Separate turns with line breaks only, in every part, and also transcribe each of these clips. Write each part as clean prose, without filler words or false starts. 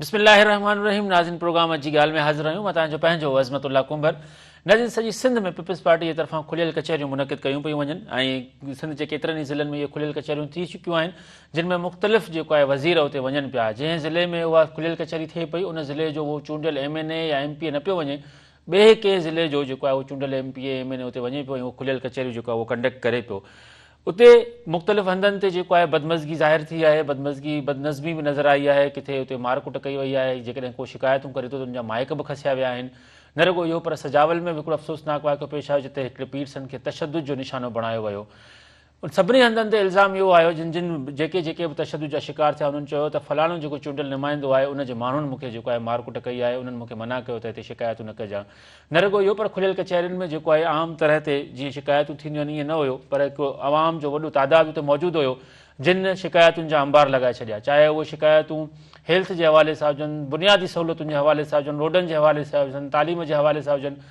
بسم الله الرحمٰن الرحيم ناظرين پروگرام اڄ جي ڳالهه ۾ حاضر آهيون مان توهان جو پنهنجو عظمت الله ڪنڀر ناظرين سڄي سنڌ ۾ پيپلز پارٽي جي طرفان کليل ڪچهريون منعقد ڪيون پيون وڃن ۽ سنڌ جي ڪيترن ئي ضلعن ۾ اهي کليل ڪچهريون ٿي چڪيون آهن جن ۾ مختلف جيڪو آهي وزير اتي وڃن پيا جنهن ضلعي ۾ اها کليل ڪچهري ٿئي پئي ان ضلعي جو اهو چونڊيل ايم اين اي يا ايم پي اي نه پيو وڃي ٻئي ڪنهن ضلعي جو جيڪو آهي اهو چونڊيل M P A M N A اتي وڃي پيو ۽ اهو کليل ڪچهريون جيڪو آهي اهو ڪنڊڪٽ ڪري پيو اتي مختلف هنڌن تي جيڪو آهي بدمزگي ظاهر ٿي آهي بدمزگي بدنظمي به نظر آئي آهي ڪٿي اتي مار ڪٽ ڪئي وئي آهي جيڪڏهن ڪو شڪايتون ڪري ٿو ته ان جا مائڪ به کسيا ويا آهن نه رڳو اهو پر سجاول ۾ به هڪڙو افسوسناڪ واقعو پيش آيو جتي هڪڙي پيرسن کي تشدد جو نشانو بڻايو ويو ان سڀني هنڌن تي الزام اهو آيو جن جن جيڪي جيڪي به تشدد جا شڪار ٿيا انهن چيو ته فلاڻو جيڪو چونڊيل نمائندو آهي ان جي ماڻهن مون کي جيڪو آهي مارڪٽ ڪئي آهي انهن مون کي منع ڪيو ته هتي شڪايتون نه ڪجان نه رڳو اهو پر کليل ڪچهرين ۾ جيڪو آهي عام طرح تي جيئن شڪايتون ٿينديون آهن ائين نه هيو پر هڪ عوام جو وڏو تعداد اتي موجود هيو جن شڪايتن جا انبار لڳائي ڇڏيا چاهي اهي شڪايتون هيلٿ جي حوالي سان هجن بنيادي سهولتن جي حوالي سان هجن روڊن جي حوالي سان هجن تعليم جي حوالي سان هجن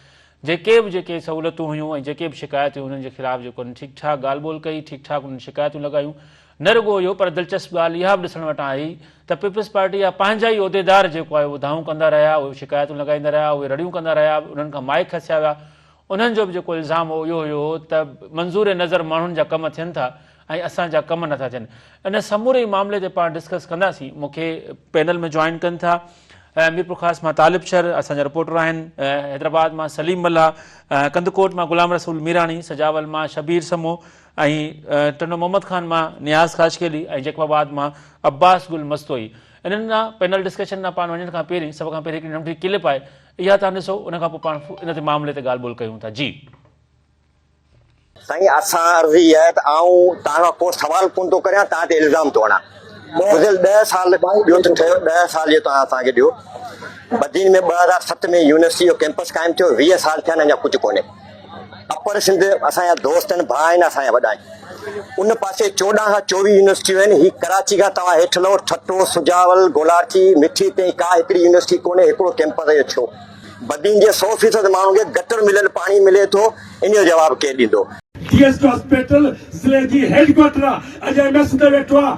جيڪي به جيڪي سهولتون هيون ۽ جيڪي به شڪايتون هيون انهن جي خلاف جيڪو انهن ٺيڪ ٺاڪ ڳالهه ٻولهه ڪئي، ٺيڪ ٺاڪ انهن شڪايتون لڳايون. نه رڳو اهو پر دلچسپ ڳالهه اها به ڏسڻ وٽان آئي ته پيپلز پارٽي جا پنهنجا ئي عهديدار جيڪو آهي اهو دانهون ڪندا رهيا، اهي شڪايتون لڳائيندا رهيا، اهي رڙيون ڪندا رهيا، انهن کان مائيڪ کسيا ويا. انهن جو به جيڪو الزام هو اهو هيو ته منظور نظر ماڻهن جا ڪم ٿين ٿا ۽ اسان جا ڪم نٿا ٿين. ان سموري معاملي تي پاڻ ڊسڪس ڪنداسين. مون کي پينل ۾ جوائن ڪن ٿا ميرپورخاص مان طالب شر اسان جا رپورٽر آهن، حيدرآباد مان سليم ملاح، ڪنڌڪوٽ مان غلام رسول ميراڻي، سجاول مان شبير سمو ۽ ٽنڊو محمد خان مان نياز خاصخيلي ۽ جيڪب آباد مان عباس گل مستوئي. انهن ڏانهن پينل ڊسڪشن ڏانهن پاڻ وڃڻ کان پهرين سڀ کان پهرين هڪڙي ننڍڙي ڪلپ آهي اها توهان ڏسو ان کان پوء پاڻ ان تي معاملي تي ڳالهه ٻولهه ڪيون ٿا جي.
سائين اسان عرض هي آهي ته آئون توهان کان ڪو سوال ڪونه ٿو ڪريان توهان تي الزام ٿو هڻان گذريل ڏهه سال ٻيو ته ٺهيو ڏهه سال جو توهان اسان کي ڏيو بدين ۾ 2007 ۾ يونيورسٽي جو ڪيمپس قائم ٿيو 20 سال ٿيا آهن اڃا ڪجهه ڪونهي اپر سنڌ اسان جا دوست آهن ڀاء آهن اسان جا وڏا آهن ان پاسي 14 کان 24 يونيورسٽيون آهن هي ڪراچي کان توهان هيٺ لهو ٺٽو سجاول گولاڙچي مٺي تائين ڪا هڪڙي يونيورسٽي ڪونهي هڪڙو ڪيمپس جو ڇو بدين جي 100% ماڻهن کي گٽر مليل پاڻي ملي ٿو انهي جو جواب ڪير ڏيندو.
ڊي ايس پي هاسپيٽل ضلعي جي هيڊ ڪوارٽر آ اڄ ايم ايس اتي ويٺو آ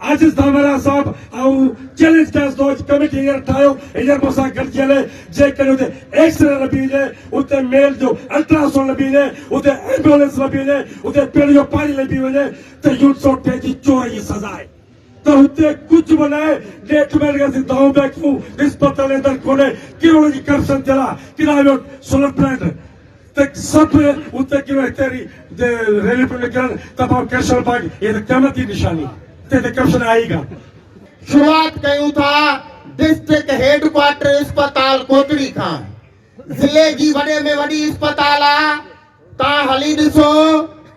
عاجز ڌامرا صاحب آئون چئلينج ڪيانس ٿو اڄ ڪميٽي هينئر ٺاهيو هينئر مون سان گڏجي هلي جيڪڏهن اتي ايڪس ري لڀي وڃي اتي ميل جو الٽرا سائونڊ لڀي وڃي اتي ايمبولينس لڀي وڃي اتي پيئڻ جو پاڻي لڀي وڃي ته يونٽ 103 جي چور جي سزا آهي. ته هتي ڪجهه به ناهي، نيٺ مهل کان اسين دانهون پيا ڪيون، اسپتال اندر ڪونهي، ڪروڙن جي ڪرپشن ٿيل آهي، ڪيڏانهن ويو سولر پلانٽ ته سڀ اتي ڪيو هتي ريلي پيون نڪرن ته پاڻ ڪرشن پارڪ هي ته قيامت جي نشاني ته هتي ڪرپشن آهي ئي ڪانه.
شروعات ڪيون ٿا ڊسٽرڪٽ هيڊ ڪوارٽر اسپتال ڪوٽڙي کان ضلعي جي وڏي ۾ وڏي اسپتال آ تان هلي ڏسو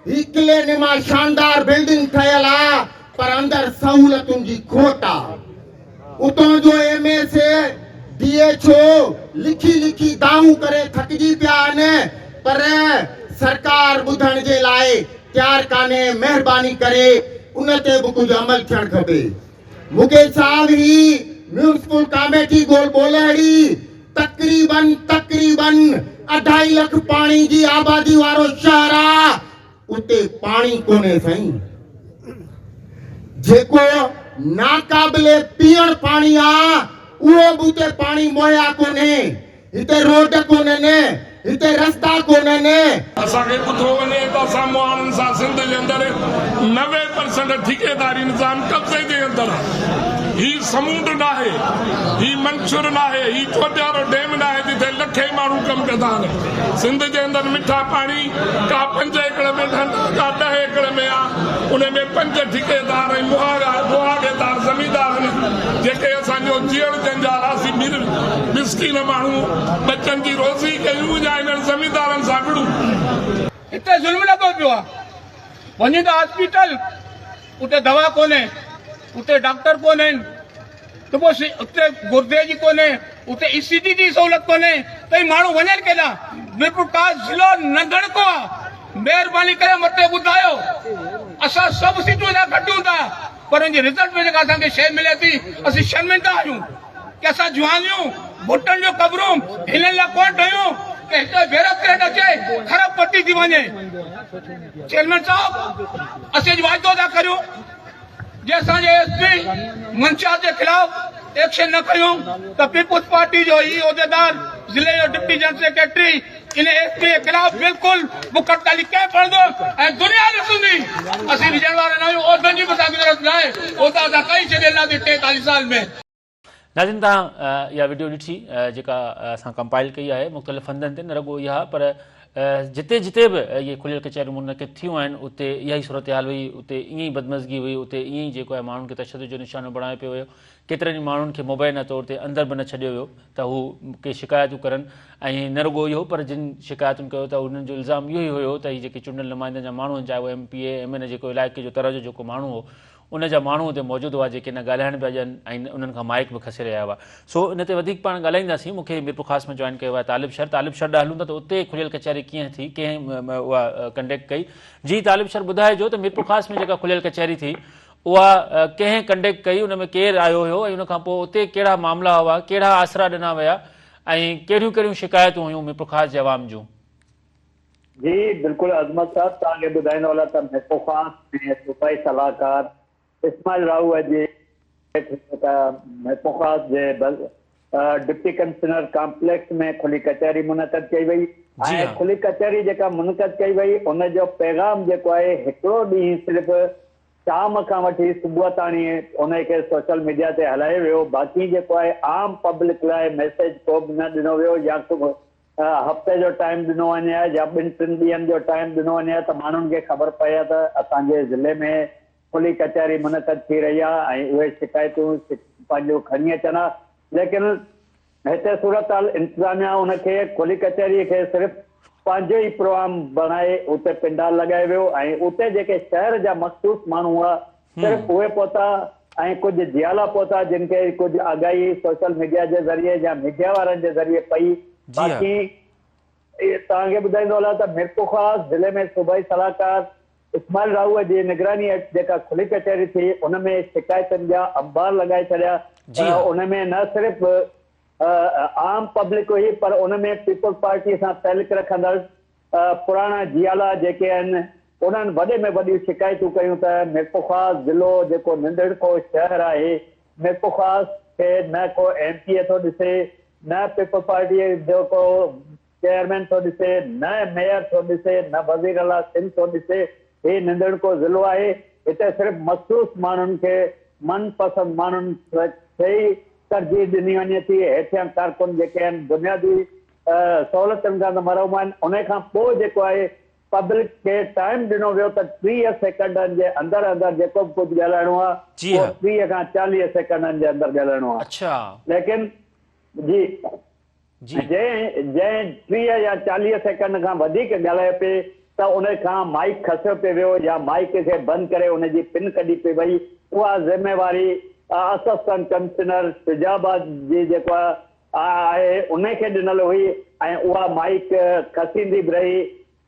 هي قلعي نما شاندار بلڊنگ ٺهيل آ پر اندر سهولتن جي کوٽ آ اتان جو M S A D H O لکي لکي دانهون ڪري ٿڪجي پيا آهن پر سرڪار ٻڌڻ جي لاء تيار ڪانهي مهرباني ڪري ان تي به ڪجهه عمل ٿيڻ کپي. مڪيش صاحب هي ميونسپل ڪاميٽي گول ٻولهڙي تقريبن تقريبن اڍائي لک پاڻي جي آبادي وارو شهر آ اتي پاڻي ڪونهي سائين جيڪو ناقابل پيئڻ پاڻي آ اهو به اتي پاڻي مهيا ڪونهي هتي روڊ ڪونهن، هتي رستا ڪونهن.
اسان کي ٻڌو وڃي ته اسان مهاڻن سان سنڌ جي اندر 90% ٺيڪيداري نظام قبضي جي اندر آهي. هي سمونڊ ناهي، هي منڇر ناهي، هي چوٽيارو ڊيم ناهي جتي لکين ماڻهو ڪم ڪندا آهن. سنڌ جي اندر مٺا پاڻي ڪا پنج ايڪڙ ۾ ڍنڍ آ ڪا ڏهه ايڪڙ ۾ آ ان ۾ پنج ٺيڪيدار ۽ مهاڳيدار زميندار آهن جيڪي اسان جو جيئڻ جنجال آ اسين مسڪين ماڻهو ٻچن جي روزي ڪيون يا انهن زميندارن سان وڙهون.
هتي ظلم لڳو پيو آ وڃين ته هاسپيٽل اتي دوا ڪونهي اتي ڊاڪٽر ڪونهن ته پوء اتي گردي جي ڪونهي اتي اي سي جي جي سهولت ڪونهي ته هي ماڻهو وڃن ڪيڏانهن ميرپورخاص ضلعو ننڌڻڪو آ مهرباني ڪري متي ٻڌايو اسان سڀ سيٽون هتان کٽيون ٿا پر ان جي رزلٽ ۾ جيڪا اسان کي شيء ملي ٿي اسين شرمنده آهيون ڪي اسان جوانيون ڀٽن جو قبرون هنن لاء ڪونه ٺهيون ته هتي بيروڪريٽ اچي خراب پٽي ٿي وڃي چيئرمين صاحب اسين اڄ واعدو ٿا ڪريون جي اسان جي ايس پي منشيات جي خلاف ايڪشن نه کنيو ته پيپلز پارٽي جو هي عهديدار ضلعي جو ڊپٽي جنرل سيڪريٽري ان ايس پي جي خلاف بلڪل بک هڙتالي ڪئمپ هڻندو ۽ دنيا ڏسندي. اسين ڊڄڻ وارا نه آهيون، عهدن جي به اسان کي ضرورت ناهي، عهدا اسان ڪئي ڇڏي ڏناسين 43 سال ۾.
ناظرين توهان اها وڊيو ڏٺي جيڪا اسان ڪمپائل ڪئي آهي مختلف هنڌن تي نه رڳو اها پر جتي جتي به اهي کليل ڪچهريون منعقد ٿيون آهن اتي اها ئي صورتحال هئي اتي ائين ئي بدمزگي هئي اتي ائين ئي جيڪو آهي ماڻهن کي تشدد جو نشانو بڻايو پيو ويو ڪيترن ئي ماڻهن کي مبينا طور تي اندر به نه ڇڏيو ويو ته هو ڪي شڪايتون ڪرن ۽ نه رڳو اهو پر جن شڪايتن ڪيو ته انهن جو الزام اهو ئي هيو ته هي جيڪي چونڊيل نمائندن جا ماڻهو آهن چاهي اهو M P A M N A جيڪو علائقي جو تر جو جيڪو ماڻهو هو ان جا ماڻهو اتي موجود هئا جيڪي نه ڳالهائڻ پيا ڏين ۽ انهن کان مائيڪ به کسي رهيا هئا سو ان تي وڌيڪ پاڻ ڳالهائينداسين مون کي ميرپورخاص ۾ جوائن ڪيو آهي طالب شر طالب شر ڏانهن هلون ٿا ته اتي کليل ڪچهري ڪيئن ٿي ڪنهن اها ڪنڊڪٽ ڪئي جي طالب شر ٻڌائجو ته ميرپورخاص ۾ جيڪا کليل ڪچهري ٿي اها ڪنهن ڪنڊڪٽ ڪئي، ان ۾ ڪير آيو هيو ۽ ان کان پوء اتي ڪهڙا معاملا هئا، ڪهڙا آسرا ڏنا ويا ۽ ڪهڙيون ڪهڙيون شڪايتون هيون ميرپورخاص جي عوام جون؟
جي بلڪل عظمت صاحب توهان کي ٻڌائيندو هلان ته ميرپورخاص ۾ صوبائي صلاحڪار اسماعيل راهوء جي هيٺ جيڪا ميرپورخاص جي ڊپٽي ڪمشنر ڪامپليڪس ۾ کلي ڪچهري منعقد ڪئي وئي ۽ کلي ڪچهري جيڪا منعقد ڪئي وئي ان جو پيغام جيڪو آهي هڪڙو ڏينهن صرف شام کان وٺي صبح تاڻي انهي کي سوشل ميڊيا تي هلايو ويو باقي جيڪو آهي عام پبلڪ لاء ميسيج ڪو به نه ڏنو ويو يا هفتي جو ٽائيم ڏنو وڃي ها يا ٻن ٽن ڏينهن جو ٽائيم ڏنو وڃي ها ته ماڻهن کي خبر پئي ها ته اسان جي ضلعي ۾ کلي ڪچهري منعقد ٿي رهي آهي ۽ اهي شڪايتون پنهنجون کڻي اچن ها ليڪن هتي صورتحال انتظاميا ان کي کلي ڪچهري کي صرف پنهنجو ئي پروگرام بڻائي اتي پنڊال لڳايو ويو ۽ اتي جيڪي شهر جا مخصوص ماڻهو هئا صرف اهي پهتا ۽ ڪجهه جيالا پهتا جن کي ڪجهه آگاهي سوشل ميڊيا جي ذريعي يا ميڊيا وارن جي ذريعي پئي باقي توهان کي ٻڌائيندو هلان ته ميرپورخاص ضلعي ۾ صوبائي صلاحڪار اسماعيل راهوء جي نگراني هيٺ جيڪا کلي ڪچهري ٿي ان ۾ شڪايتن جا انبار لڳائي ڇڏيا ان ۾ نه صرف عام پبلڪ هئي پر ان ۾ پيپلز پارٽي سان تعلق رکندڙ پراڻا جيالا جيڪي آهن انهن وڏي ۾ وڏيون شڪايتون ڪيون ته ميرپورخاص ضلعو جيڪو ننڍڙڪو شهر آهي ميرپورخاص کي نه ڪو ايم پي اي ٿو ڏسي نه پيپلز پارٽي جو ڪو چيئرمين ٿو ڏسي، نه ميئر ٿو ڏسي، نه وزير اعليٰ سنڌ ٿو ڏسي، هي ننڌڻڪو ضلعو آهي، هتي صرف مخصوص ماڻهن کي من پسند ماڻهن کي ئي ترجيح ڏني وڃي ٿي، هيٺيان ڪارڪن جيڪي آهن بنيادي سهولتن کان ته محروم آهن، انهي کان پوء جيڪو آهي پبلڪ کي ٽائيم ڏنو ويو ته 30 سيڪنڊن جي اندر اندر جيڪو به ڪجهه ڳالهائڻو آهي اهو 30 کان 40 سيڪنڊن جي اندر ڳالهائڻو آهي ليڪن جي. جنهن جنهن 30 يا 40 سيڪنڊ کان وڌيڪ ڳالهايو پئي ته ان کان مائيڪ کسيو پئي ويو يا مائيڪ کي بند ڪري ان جي پن ڪڍي پئي وئي اها ذميواري اسسٽنٽ ڪمشنر شجاع آباد جي جيڪو آهي ان کي ڏنل هئي ۽ اها مائيڪ کسيندي به رهي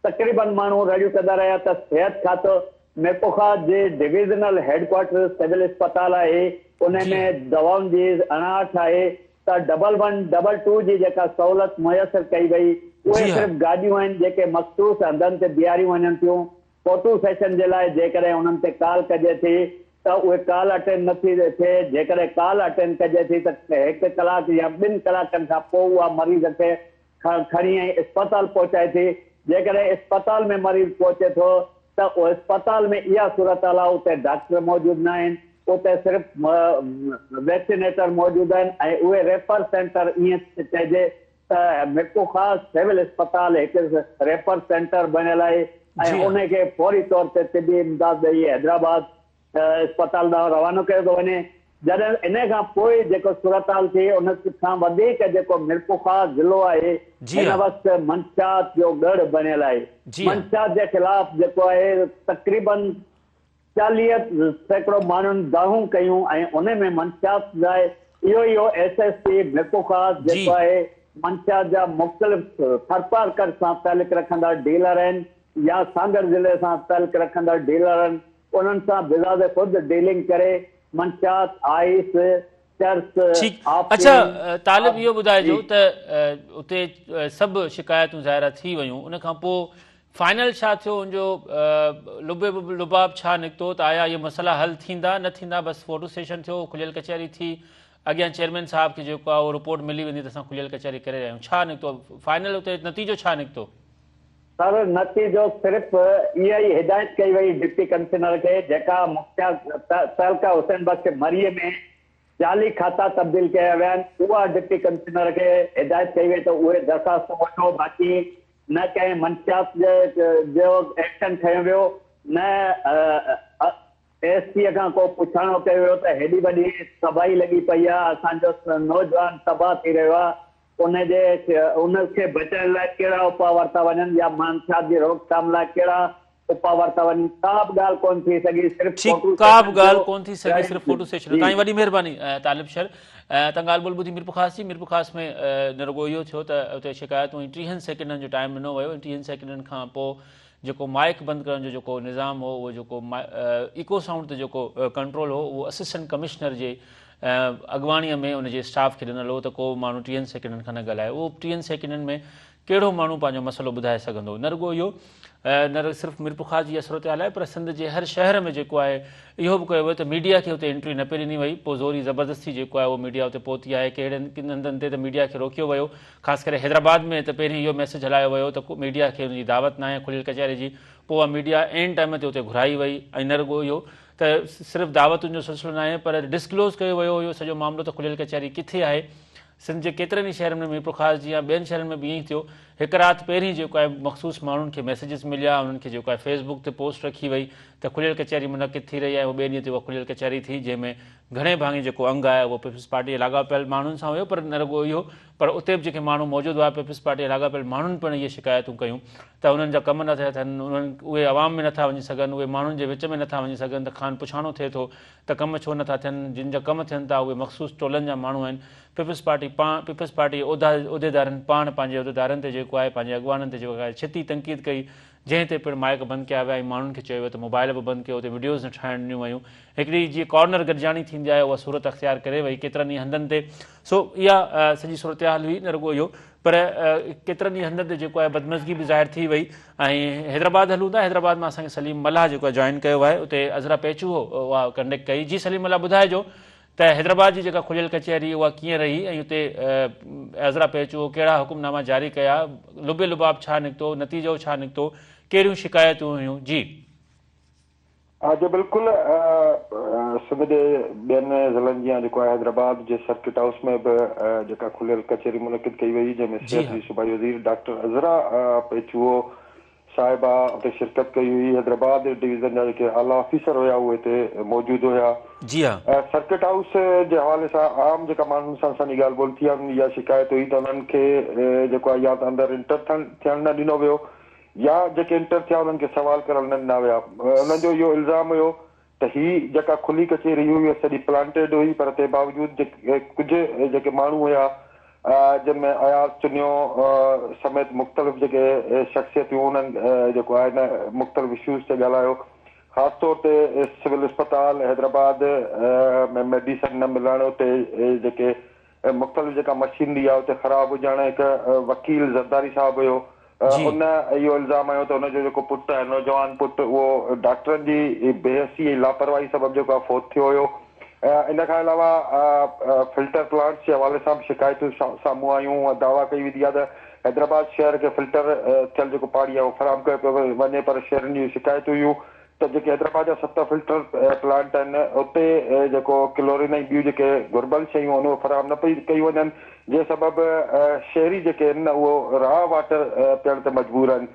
تقريبن ماڻهو رڙيون ڪندا رهيا ته صحت کاتو ميرپورخاص جي ڊويزنل هيڊ ڪوارٽر سول اسپتال آهي انهي ۾ دوائن جي اڻاٺ آهي ته ڊبل ون ڊبل ٽو جي جيڪا سهولت ميسر ڪئي وئي اهي صرف گاڏيون آهن جيڪي مخصوص هنڌن تي بيهاريون وڃن ٿيون فوٽو سيشن جي لاء جيڪڏهن انهن تي ڪال ڪجي ٿي ته اهي ڪال اٽينڊ نه ٿي ٿئي جيڪڏهن ڪال اٽينڊ ڪجي ٿي ته هڪ ڪلاڪ يا ٻن ڪلاڪن کان پوء اها مريض کي کڻي ۽ اسپتال پهچائي ٿي، جيڪڏهن اسپتال ۾ مريض پهچي ٿو ته اسپتال ۾ اها صورتحال آهي اتي ڊاڪٽر موجود نه آهن، اتي صرف ويڪسينيٽر موجود آهن ۽ اهي ريفر سينٽر ائين چئجي ته ميرپورخاص سول اسپتال هڪ ريفر سينٽر بڻيل آهي ۽ ان کي فوري طور تي طبي امداد ڏئي حيدرآباد اسپتال ڏانهن روانو ڪيو ٿو وڃي جڏهن انهي کان پوء جيڪو صورتحال ٿي ان کان وڌيڪ جيڪو ميرپورخاص ضلعو آهي هن وقت منشيات جو ڳڙهه بڻيل آهي منشيات جي خلاف جيڪو آهي تقريبن 40% ماڻهن دانهون ڪيون ۽ انهي ۾ منشيات لاء اهو ئي هو ايس ايس پي ميرپورخاص جيڪو آهي منشيات جا مختلف ٿرپارڪر سان تعلق رکندڙ ڊيلر آهن يا سانگهڙ ضلعي سان تعلق رکندڙ ڊيلرن انهن سان بذات خود ڊيلنگ ڪري منشيات، آئيس، چرس،
ٺيڪ اڇا
آفيم،
طالب اهو ٻڌائجو
جي.
ته اتي سڀ شڪايتون ظاهر ٿي ويون ان کان پوء فائنل ڇا ٿيو ان جو لب لباب ڇا نڪتو ته آيا اهي مسئلا حل ٿيندا نه ٿيندا بس فوٽو سيشن ٿيو کليل ڪچهري ٿي اڳيان چيئرمين صاحب کي جيڪو آهي اهو رپورٽ ملي ويندي ته اسان کليل ڪچهري ڪري رهيا آهيون ڇا نڪتو فائنل اتي نتيجو ڇا نڪتو؟
سر نتيجو صرف اها ئي هدايت ڪئي وئي ڊپٽي ڪمشنر کي جيڪا مختيار تعلقه حسين بخش مري ۾ جعلي کاتا تبديل ڪيا ويا آهن اها ڊپٽي ڪمشنر کي هدايت ڪئي وئي ته اهي درخواستون وٺو باقي نه ڪنهن منشيات جو ايڪشن کنيو ويو نه ايس پي کان ڪو پڇاڻو ڪيو ويو ته هيڏي وڏي تباهي لڳي پئي آهي اسان جو نوجوان تباهه ٿي رهيو آهي ان جي ان کي بچائڻ لاء ڪهڙا اپاء ورتا وڃن يا منشيات جي روڪٿام لاء ڪهڙا اپاء ورتا وڃن ڪا به ڳالهه ڪونه ٿي سگهي صرف
ٺيڪ
فوٽو
ڪا به
سيشن
ڳالهه
ٿيو
ڪونه ٿي سگهي صرف فوٽو سيشن ٿيو
جي
تائين وڏي مهرباني طالب شر تان ڳالهه ٻولهه ٻڌي ميرپورخاص جي ميرپورخاص ۾ نه رڳو اهو ٿيو ته اتي شڪايتون ۽ ٽيهن سيڪنڊن جو ٽائيم ڏنو ويو ۽ ٽيهن سيڪنڊن کان پوء جيڪو مائيڪ بند ڪرڻ جو جيڪو نظام هو اهو جيڪو ايڪو سائونڊ تي جيڪو ڪنٽرول هو اهو اسسٽنٽ ڪمشنر جي اڳواڻيء ۾ ان جي اسٽاف کي ڏنل هو ته ڪو به ماڻهو ٽيهن سيڪنڊن کان نه ڳالهائي اهو ٽيهن سيڪنڊن ۾ ڪهڙو ماڻهو پنهنجو مسئلو ٻڌائي سگهندو نه رڳو اهو نه رڳو صرف ميرپورخاص جي اها صورتحال آهي پر سنڌ جي هر شهر ۾ جيڪو آهي اهو به ڪيو ويو ته ميڊيا کي اتي انٽري نه پئي ڏني وئي پوء زوري زبردستي جيڪو آهي اهو ميڊيا اتي پهتي آهي ڪهڙن ڪن هنڌن تي ته ميڊيا کي روڪيو ويو خاص ڪري حيدرآباد ۾ ته پهرين اهو ميسيج هلايو ويو ته ميڊيا کي ان جي دعوت ناهي کليل ڪچهري جي پوء اها ميڊيا عين ٽائيم تي اتي گهرائي وئي ۽ نه رڳو اهو ته صرف دعوتن جو سلسلو ناهي پر ڊسڪلوز ڪيو ويو اهو سڄو معاملو ته کليل ڪچهري ڪٿي آهي سنڌ جي ڪيترن ئي شهرن ۾ ميرپورخاص جيان ٻين شهرن ۾ به ائين ئي ٿيو. هڪ رات پهرين جيڪو آهي مخصوص ماڻهن کي ميسيجز مليا انهن کي جيڪو آهي فيس بڪ تي پوسٽ رکي وئي ته کليل ڪچهري منعقد ٿي رهي آهي اهو ٻئي ڏينهن تي اها کليل ڪچهري ٿي جنهن ۾ گهڻي ڀاڱي جيڪو انگ آهي اهو پيپلز پارٽي جي لاڳاپيل ماڻهن سان هيو پر نه رڳو اهو پر اتي به جيڪي ماڻهو موجود هئا پيپلز پارٽي جي لاڳاپيل ماڻهن پڻ اهي شڪايتون ڪيون ته انهن جا ڪم نه ٿيا ٿين انهن اهي عوام ۾ نٿا وڃي سگهن اهي ماڻهن جي وچ ۾ نٿا وڃي سگهن ته کان پڇاڻو ٿئي ٿو ته ڪم ڇو نٿا ٿين جن جا ڪم ٿين ٿا اهي مخصوص ٽولن جا ماڻهو آهن پيپلز پارٽي پاڻ پيپلز پارٽي جي عهديدارن پاڻ پنهنجي عهديدارن تي جيڪو آهي پنهنجي اڳواڻن تي جيڪو آهي ڇتي تنقيد ڪئي جنهن تي پڻ مائيڪ بند ڪيا ويا ۽ ماڻهن کي چيو ويو ته موبائل به بند ڪيو اتي وڊيوز نه ٺاهڻ ڏنيون ويون هڪڙي جيئن ڪارنر گڏجاڻي ٿيندي آهي اها صورت اختيار ڪري وئي ڪيترن ئي هنڌن تي سو اها سڄي صورتحال هئي نه رڳو اهو پر ڪيترن ئي هنڌن تي جيڪو آهي بدمزگي به ظاهر ٿي وئي ۽ حيدرآباد هلون ٿا حيدرآباد مان اسان کي سليم ملاح جيڪو آهي جوائن ڪيو آهي اتي عذرا پيچوهو اها ڪنڊڪٽ ڪئي جي سليم ملاح ٻڌائجو ته حيدرآباد جي جيڪا کليل ڪچهري اها ڪيئن رهي ۽ اتي عذرا پيچوهو ڪهڙا حڪم ناما جاري ڪيا، لب لباب ڇا نڪتو، نتيجو ڇا نڪتو، ڪهڙيون شڪايتون هيون؟ جي.
ها جي بلڪل سنڌ جي ٻين ضلعن جيان جيڪو آهي حيدرآباد جي سرڪٽ هائوس ۾ به جيڪا کليل ڪچهري منعقد ڪئي وئي جنهن ۾
جي
صحت
ها.
جي صوبائي وزير ڊاڪٽر عذرا پيچوهو صاحبه اتي شرڪت ڪئي هئي، حيدرآباد ڊويزن جا جيڪي اعليٰ آفيسر هيا اهي اتي موجود هيا.
جي ها.
سرڪٽ هائوس جي حوالي سان عام جيڪا ماڻهن سان اسان جي ڳالهه ٻولهه ٿي آهي انهن جي اها شڪايت هئي ته انهن کي جيڪو آهي يا ته اندر انٽر ٿيڻ نه ڏنو ويو يا جيڪي انٽر ٿيا انهن کي سوال ڪرڻ نه ڏنا ويا. انهن جو اهو الزام هيو ته هي جيڪا کلي ڪچهري هئي اها سڄي پلانٽيڊ هئي پر تنهن باوجود ڪجهه جيڪي ماڻهو هيا جن ۾ اياز چنيو سميت مختلف جيڪي شخصيتيون انهن جيڪو آهي نه مختلف اشوز تي ڳالهايو خاص طور تي سول اسپتال حيدرآباد ۾ ميڊيسن نه ملڻ اتي جيڪي مختلف جيڪا مشينري آهي اتي خراب هجڻ هڪ وڪيل زرداري صاحب هيو ان اهو الزام هنيو ته ان جو جيڪو پٽ آهي نوجوان پٽ اهو ڊاڪٽرن جي بيحسي ۽ لاپرواهي سبب جيڪو آهي فوت ٿيو هيو ان کان علاوه فلٽر پلانٽس جي حوالي سان به شڪايتون سامهون آيون دعويٰ ڪئي ويندي آهي ته حيدرآباد شهر کي فلٽر ٿيل جيڪو پاڻي آهي اهو فراهم ڪيو پيو وڃي پر شهرين جون شڪايتون هيون ته جيڪي حيدرآباد جا 7 فلٽر پلانٽ آهن اتي جيڪو ڪلورين ۽ ٻيون جيڪي گهربل شيون آهن اهي فراهم نه پئي ڪيون وڃن جنهن سبب شهري جيڪي آهن اهو را واٽر پيئڻ تي مجبور آهن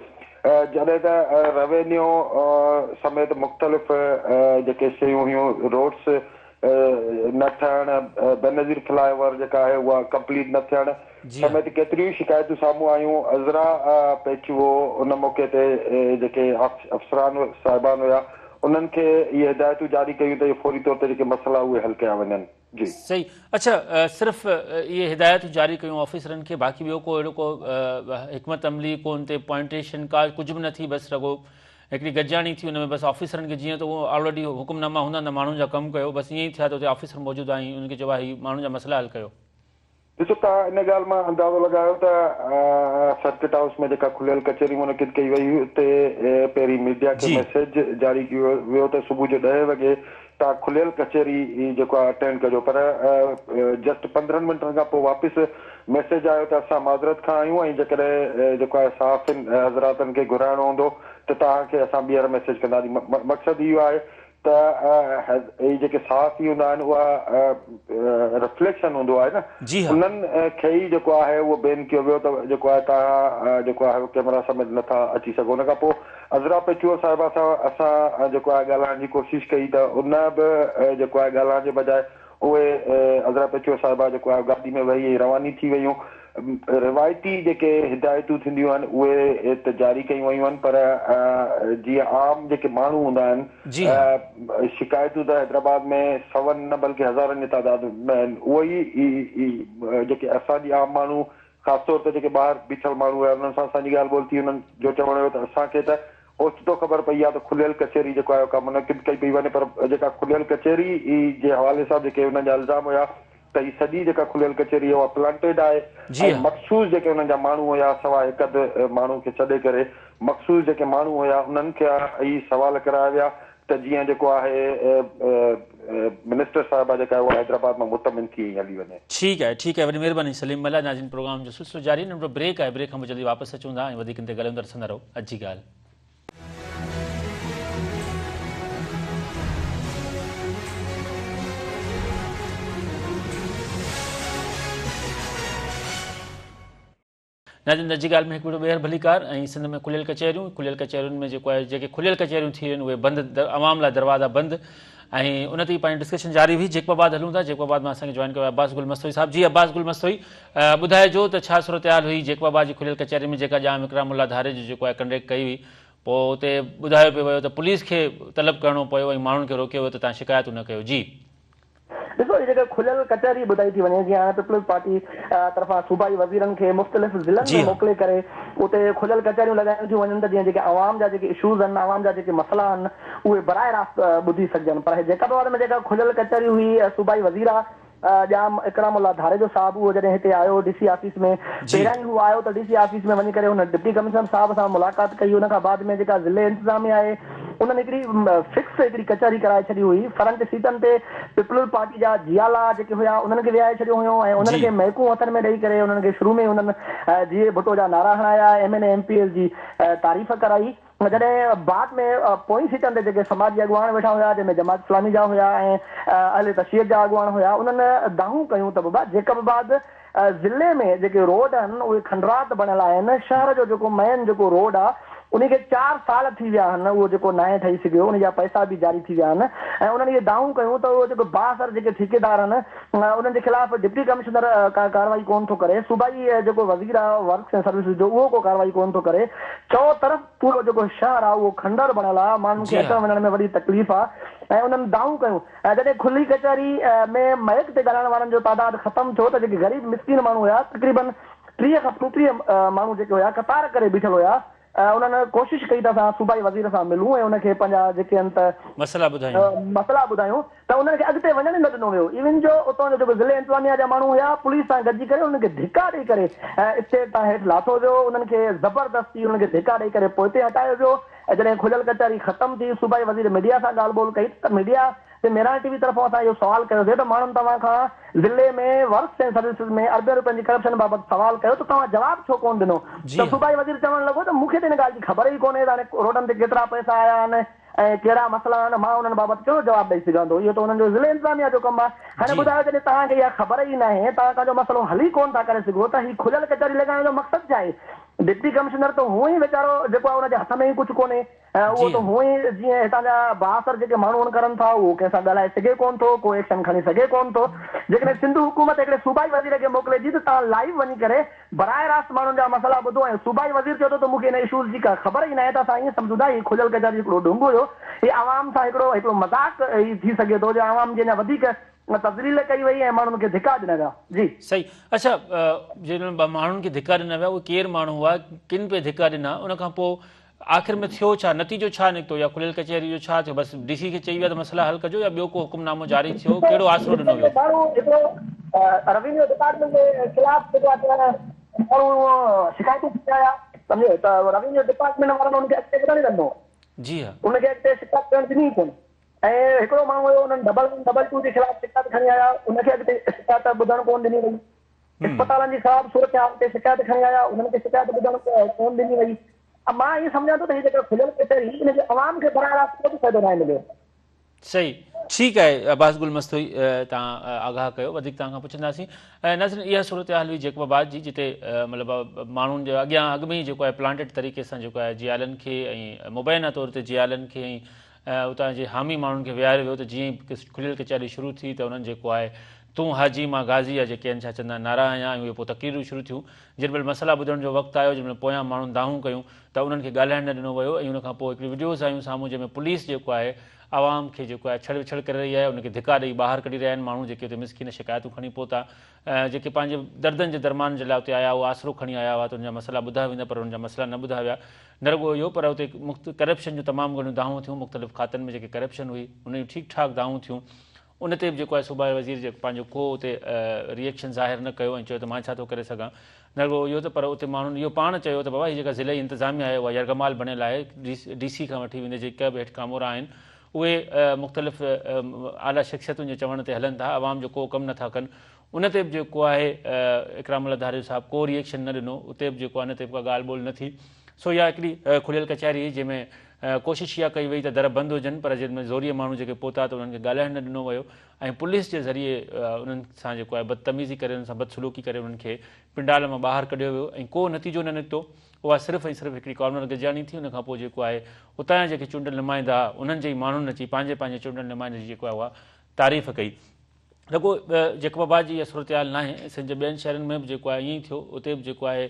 جڏهن ته روينيو سميت مختلف جيڪي شيون هيون روڊس نه ٺهڻ، بينظير فلاء اوور جيڪا آهي اها ڪمپليٽ نه ٿيڻ سميت ڪيتريون ئي شڪايتون سامهون آيون، عذرا پيچوهو ان موقعي تي جيڪي افسران صاحبان هيا انهن کي اهي هدايتون جاري ڪيون ته اهي فوري طور تي جيڪي مسئلا اهي حل ڪيا وڃن. جي.
صحيح اڇا صرف اهي هدايتون جاري ڪيون آفيسرن کي باقي ٻيو ڪو اهڙو ڪو حڪمت عملي ڪو ان تي پوائنٽيشن ڪا ڪجهه به نه ٿي بس رڳو هڪڙي گڏجاڻي ٿي ان ۾ بس آفيسرن کي جيئن ته اهو آلريڊي حڪم ناما هوندا آهن ته ماڻهن جا ڪم ڪيو بس ائين ئي ٿيا ته اتي آفيسر موجود آهن انهن کي چئبو آهي هي ماڻهن جا مسئلا حل ڪيو.
ڏسو توهان ان ڳالهه مان اندازو لڳايو ته سرڪٽ هائوس ۾ جيڪا کليل ڪچهري منعقد ڪئي وئي هئي اتي پهرين ميڊيا کي ميسيج جاري ڪيو ويو ته صبح جو ڏهين وڳي توهان کليل ڪچهري جيڪو آهي اٽينڊ ڪجو پر جسٽ 15 منٽن کان پوء واپس ميسيج آيو ته اسان معذرت کان آهيون ۽ جيڪڏهن جيڪو آهي صحافين حضراتن کي گهرائڻو هوندو ته توهان کي اسان ٻيهر ميسيج ڪنداسين مقصد اهو آهي ته هي جيڪي صحافي هوندا آهن اها رفليڪشن هوندو آهي نه
جي ها.
انهن کي ئي جيڪو آهي اهو بين ڪيو ويو ته جيڪو آهي توهان جيڪو آهي ڪيمرا سميت نٿا اچي سگهو ان کان پوء عذرا پيچوهو صاحبه سان اسان جيڪو آهي ڳالهائڻ جي ڪوشش ڪئي ته ان به جيڪو آهي ڳالهائڻ جي بجاء اهي عذرا پيچوهو صاحبه جيڪو آهي گاڏي ۾ ويهي ۽ رواني ٿي ويون. روايتي جيڪي هدايتون ٿينديون آهن اهي ته جاري ڪيون ويون آهن پر جيئن عام جيڪي ماڻهو هوندا آهن
جي ها.
شڪايتون ته حيدرآباد ۾ سون نه بلڪه هزارن جي تعداد ۾ آهن اهي ئي جيڪي اسان جي عام ماڻهو خاص طور تي جيڪي ٻاهر بيٺل ماڻهو هيا انهن سان اسان جي ڳالهه ٻولهه ٿي انهن جو چوڻ هيو ته اسان کي ته اوچتو خبر پئي آهي ته کليل ڪچهري جيڪو آهي ڪا منعقد ڪئي پئي وڃي پر جيڪا کليل ڪچهري جي حوالي سان جيڪي انهن جا الزام هيا ته هي سڄي جيڪا کليل ڪچهري اها پلانٽيڊ آهي
جي
۽
ها.
مخصوص جيڪي انهن جا ماڻهو هيا سوا هڪ اڌ ماڻهو کي ڇڏي ڪري مخصوص جيڪي ماڻهو هيا انهن کي ئي سوال ڪرايا ويا ته جيئن جيڪو آهي منسٽر صاحبه جيڪا آهي اها حيدرآباد مان مطمئن ٿي ۽ هلي وڃي.
ٺيڪ آهي ٺيڪ آهي وڏي مهرباني سليم ملاح ناظرين پروگرام جو سلسلو جاري آهي ننڍڙو بريڪ آهي بريڪ کان پوء جلدي واپس اچون ٿا ۽ وڌيڪ ان تي ڳالهايون ٿا ڏسندا رهو اڄ جي ڳالهه. ناظرين اڄ جي ڳالهه ۾ هڪ ڀيرو ٻيهر ڀليڪار ۽ سنڌ ۾ کليل ڪچهريون کليل ڪچهرين ۾ جيڪو آهي جيڪي کليل ڪچهريون ٿي رهيون اهي بند عوام لاء دروازا بند ۽ ان تي پنهنجي ڊسڪشن جاري هئي جيڪب آباد هلون ٿا جيڪب آباد مان اسان کي جوائن ڪيو عباس گل مستوئي صاحب جي عباس گل مستوئي ٻڌائجو ته ڇا صورتحال هئي جيڪب آباد جي کليل ڪچهري ۾ جيڪا ڄام اڪرام الله ڌاريجو جيڪو آهي ڪنڊڪٽ ڪئي هئي پوء اتي ٻڌايو پيو ويو ته پوليس کي طلب ڪرڻو پيو ۽ ماڻهن کي روڪيو ويو ته تان شڪايتون نه ڪيو جي.
ڏسو هي جيڪا کليل ڪچهري ٻڌائي ٿي وڃي جيئن هاڻي پيپلز پارٽي طرفان صوبائي وزيرن کي مختلف ضلعن
جي
۾
ها.
موڪلي ڪري اتي کليل ڪچهريون لڳايون ٿيون وڃن ته جيئن جيڪي عوام جا جيڪي اشوز آهن عوام جا جيڪي مسئلا آهن اهي براهه راست ٻڌي سگهجن پر هي جيڪب آباد ۾ جيڪا کليل ڪچهري هئي صوبائي وزير ڄام اڪرام الله ڌاريجو صاحب اهو جڏهن هتي آيو ڊي سي آفيس ۾
جي
پهريان ئي هو آيو ته ڊي سي آفيس ۾ وڃي ڪري هن ڊپٽي ڪمشنر صاحب سان ملاقات ڪئي ان کان بعد ۾ جيڪا ضلعي انتظاميه آهي انهن هڪڙي فڪس هڪڙي ڪچهري ڪرائي ڇڏي هئي. فرنٽ سيٽن تي پيپلز پارٽي جا جيالا جيڪي هيا انهن کي ويهاري ڇڏيو هيو ۽ انهن
جي.
کي ميڪون هٿن ۾ ڏئي ڪري انهن کي شروع ۾ ئي انهن جيئي ڀٽو جا نعرا هڻايا M N A M P As جي تعريف ڪرائي. جڏهن بعد ۾ پوئين سيٽن تي جيڪي سماجي اڳواڻ ويٺا هيا جنهن ۾ جماعت اسلامي جا هيا ۽ اهل تشيع جا اڳواڻ هيا انهن دانهون ڪيون ته بابا جيڪب آباد ضلعي ۾ جيڪي روڊ آهن اهي کنڊرات بڻيل آهن، شهر جو جيڪو مين جيڪو روڊ آهي انهي کي 4 سال ٿي ويا آهن اهو جيڪو ناهي ٺهي سگهيو انهي جا پئسا به جاري ٿي ويا آهن ۽ انهن اهي دانهون ڪيون ته اهو جيڪو بااثر جيڪي ٺيڪيدار آهن انهن جي خلاف ڊپٽي ڪمشنر ڪا ڪارروائي ڪونه ٿو ڪري صوبائي جيڪو وزير آهي ورڪس ۽ سروسز جو اهو ڪو ڪارروائي ڪونه ٿو ڪري چئو طرف پورو جيڪو شهر آهي اهو کنڊر بڻيل آهي ماڻهن
جي
کي
ها.
اچڻ وڃڻ ۾ وڏي تڪليف آهي ۽ انهن دانهون ڪيون ۽ جڏهن کلي ڪچهري ۾ مائيڪ تي ڳالهائڻ وارن جو تعداد ختم ٿيو ته جيڪي غريب مسڪين ماڻهو هيا تقريبن 30 کان 35 ماڻهو جيڪي هيا قطار ڪري بيٺل هيا انهن ڪوشش ڪئي ته اسان صوبائي وزير سان ملون ۽ ان کي پنهنجا جيڪي آهن ته
مسئلا ٻڌايون.
مسئلا ٻڌايون ته انهن کي اڳتي وڃڻ ئي نه ڏنو ويو ايون جو اتان جو جيڪو ضلعي انتظاميا جا ماڻهو هيا پوليس سان گڏجي ڪري انهن کي ڌڪا ڏئي ڪري اسٽيج تان هيٺ لاٿو ويو انهن کي زبردستي انهن کي ڌڪا ڏئي ڪري پوئتي هٽايو ويو ۽ جڏهن کليل ڪچهري ختم ٿي، صوبائي وزير ميڊيا سان ڳالهه ٻولهه ڪئي ته ميڊيا تي مهراڻ ٽي وي طرفان اسان اهو سوال ڪيوسين ته ماڻهن توهان کان ضلعي ۾ ورڪس ۽ سروسز ۾ اربين روپين جي ڪرپشن بابت سوال ڪيو ته توهان جواب ڇو ڪونه ڏنو
جي
ته
ها.
صوبائي وزير چوڻ لڳو ته مون کي ته ان ڳالهه جي خبر ئي ڪونهي ته هاڻي روڊن تي ڪيترا پئسا آيا آهن ۽ ڪهڙا مسئلا آهن مان انهن بابت ڪهڙو جواب ڏئي سگهان ٿو اهو ته انهن جو ضلعي انتظاميا جو ڪم آهي هاڻي
جي ها.
ٻڌايو جڏهن توهان کي اها خبر ئي ناهي توهان ڪنهن جو مسئلو حل ئي ڪونه ٿا ڪري سگهو ته هي کليل ڪچهري لڳائڻ جو مقصد ڇا آهي ڊپٽي ڪمشنر ته هونء ئي ويچارو جيڪو آهي ان جي هٿ ۾ ئي ڪجهه ڪونهي ۽ اهو
جي
ته هونء ئي جيئن هتان جا بااثر جيڪي ماڻهو ان ڪرن ٿا اهو ڪنهن سان ڳالهائي سگهي ڪونه ٿو ڪو ايڪشن کڻي سگهي ڪونه ٿو جيڪڏهن سنڌ حڪومت هڪڙي صوبائي وزير کي موڪلي ٿي ته توهان لائيو وڃي ڪري براهه راست ماڻهن جا مسئلا ٻڌو ۽ صوبائي وزير چئي ٿو ته مون کي ان اشوز جي ڪا خبر ئي ناهي ته اسان ائين سمجهون ٿا هي کليل ڪچهري هڪڙو ڍونگ هيو هي عوام سان هڪڙو هڪڙو مذاق هي ٿي سگهي ٿو جو عوام جي اڃا وڌيڪ تذليل ڪئي وئي ۽ ماڻهن کي ڌڪا ڏنا ويا. جي.
صحيح اڇا جن ماڻهن کي ڌڪا ڏنا ويا اهي ڪير ماڻهو هئا ڪن پئي ڌڪا ڏنا ان کان پوء آخر ۾ ٿيو ڇا نتيجو ڇا نڪتو يا کليل ڪچهري جو ڇا ٿيو بس ڊي سي کي چئي ويا ته مسئلا حل ڪجو يا ٻيو ڪو حڪم نامو جاري ٿيو ڪهڙو آسرو ڏنو ويو.
ماڻهو هڪڙو روينيو ڊپارٽمينٽ جي خلاف جيڪو آهي ته ماڻهو شڪايتون کڻي آيا سمجهو ته روينيو ڊپارٽمينٽ وارن ان کي اڳتي وڌڻ ئي نه ڏنو
جي ها.
ان کي اڳتي شڪايت ڪرڻ ڏني ئي ڪونه. ۽ هڪڙو ماڻهو هيو انهن ڊبل ون ڊبل ٽو جي خلاف شڪايت کڻي آيا ان کي اڳتي شڪايت ٻڌڻ ڪونه ڏني وئي. اسپتالن جي خراب صورتحال تي شڪايت کڻي آيا انهن کي شڪايت ٻڌڻ ڪونه ڏني وئي. مان ائين سمجهان ٿو ته هي جيڪا کليل ڪچهري هئي ان جو عوام کي براهه راست ڪو به فائدو ناهي مليو.
صحيح ٺيڪ آهي عباس گل مستوئي توهان آگاهه ڪيو وڌيڪ توهان کان پڇنداسين ۽ ناظرين اها صورتحال هئي جيڪب آباد جي جتي مطلب ماڻهن جي اڳيان اڳ ۾ ئي جيڪو آهي پلانٽيڊ طريقي سان جيڪو آهي جيالن کي ۽ مبينا طور تي جيالن کي ۽ اتان جي حامي ماڻهن کي ويهاريو ويو ته جيئن ئي کليل ڪچهري شروع ٿي ته انهن جيڪو آهي تون حاجي مان غازي يا جيڪي آهن ڇا چوندا آهن نعرا هنيا ۽ اهي پوء تقريرون شروع ٿيون جنهن مهل مسئلا ٻڌڻ جو وقت آيو جنهن مهل پويان ماڻهن دانهون ڪيون ته انهن کي ڳالهائڻ نه ڏنو ويو ۽ ان کان پوء هڪڙي وڊيوز آيون سامهون جنهن ۾ پوليس جيڪو آهي عوام کي جيڪو آهي ڇڙ وڇڙ ڪري رهي آهي ان کي ڌڪا ڏئي ٻاهر ڪڍي رهيا آهن ماڻهو جيڪي اتي مسڪين شڪايتون کڻي پهتا جيڪي پنهنجي دردن جي درمان جي لاء اتي آيا اهو آسرو کڻي آيا هئا ته انهن جا مسئلا ٻڌا ويندا پر انهن جا مسئلا نه ٻڌا ويا نه رڳو اهو پر اتي ڪرپشن جون تمام گهڻيون دانهون ٿيون مختلف کاتن ۾ جيڪي ڪرپشن هئي ان جون ٺيڪ ٺاڪ دانهون ٿيون ان تي به جيڪو آهي صوبائي وزير جيڪو پنهنجو ڪو اتي ري ايڪشن ظاهر نه ڪيو ۽ چيو ته مان ڇا ٿو ڪري سگهان نه رڳو اهو ته پر اتي ماڻهن اهو پاڻ چيو ته بابا هي جيڪا ضلعي انتظاميا آهي اها يرغمال بڻيل آهي ڊي سي کان وٺي ويندي جيڪا به هيٺ ڪامورا آهن اهي مختلف اعليٰ شخصيتن جي چوڻ تي هلن ٿا عوام جو ڪو ڪم نه ٿا ڪن ان تي به جيڪو آهي اڪرام الله ڌاريجو صاحب ڪو ري ايڪشن نه ڏنو اتي به جيڪو آهي ان تي به ڪا ڳالهه ٻولهه نه ٿي سو اها هڪڙي کليل ڪچهري هئي جنهن ۾ ڪوشش اها ڪئي وئي ته در بند هجن پر جن ۾ زوريء ماڻهو جيڪي پهتا ته انهن کي ڳالهائڻ نه ڏنو ويو ۽ پوليس جي ذريعي انهن سان جيڪو آهي بدتميزي ڪري انهن سان بدسلوڪي ڪري انهن کي پنڊال مان ٻاهر ڪڍيو ويو ۽ ڪو نتيجو نه نڪتو اها صرف ۽ صرف هڪڙي ڪارنر گڏجاڻي ٿي ان کان پوء جيڪو آهي اتان جا جيڪي چونڊيل نمائندا انهن جي ئي ماڻهن اچي پنهنجي پنهنجي چونڊيل نمائندي جي جيڪو آهي اها تعريف ڪئي. رڳو جيڪب آباد جي اها صورتحال ناهي، سنڌ جي ٻين شهرن ۾ به جيڪو آهي ائين ئي ٿيو، اتي به جيڪو آهي